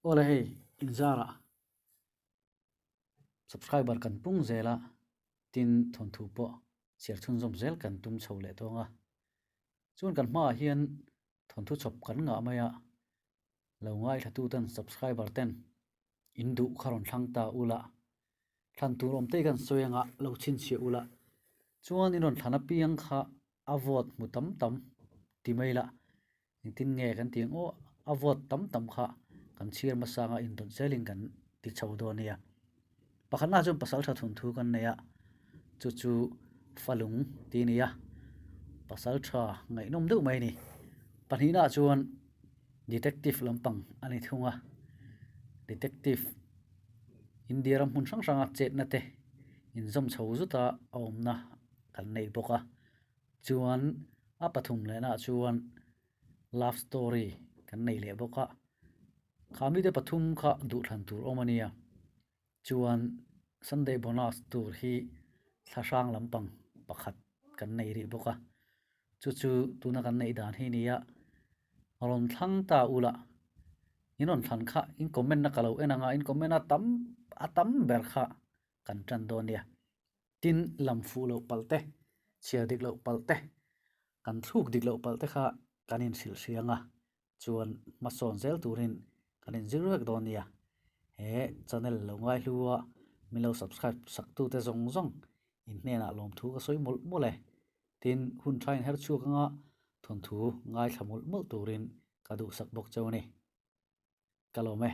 Awle hei inzarah subscriber kan pung zel a, tin thawnthu pawh chhiar chhunzawm zel kan tum chho leh tawng a. Chuan kan hmaah hian thawnthu chawp kan ngah mai a, lo ngaithlatu ten subscriber ten in duh kha rawn thlang ta ula, thlan tur awm te kan sawi anga lo chhinchhiah ula, chuan in rawn thlan apiang kha a vote hmu tam tam ti mai la, engtin nge kan tih ang aw, a vote tam tam kha kan chhiar hmasa anga indawt zelin kan ti chho dawn a nia. Pakhatna chuan pasal tha thun thu kan nei a, chu chu falung tih a ni a, pasal tha ngaihnawm deuh mai a ni. Pahnihna chuan detective lampang a ni thung a, detective India ram hmun hrang hranga chetna te inzawm chho zuta a awmna kan nei bawk a, chuan a pathum lehnaah chuan love story kan nei leh bawk a, kha mite pathum kha duhthlan tur awm a nia, chuan Sunday bonus tur hi thla hrang lampang pakhat kan nei rih bawk a, chu chu tuna kan neih dan hi a ni a, rawn thlang ta ula in rawn thlan kha in comment na ka lo en ang a, in comment a tam a tam ber kha kan tan dawn nia. Tin, lam fuh loh palh te, chhiar dik loh palh te, kan thluk dik loh palh te kha kan inhrilh hriang a, chuan hmasawn zel turin kan inzir vek dawn nia. He channel lo ngai hlu a, min lo subscribe sak tute zawng zawng in hnenah lawmthu ka sawi mawlh mawlh e. Tin, hun tha inher chhuak anga thawnthu ngaithla mawlh mawlh turin ka duhsak bawk cheu a ni. Ka lawm e.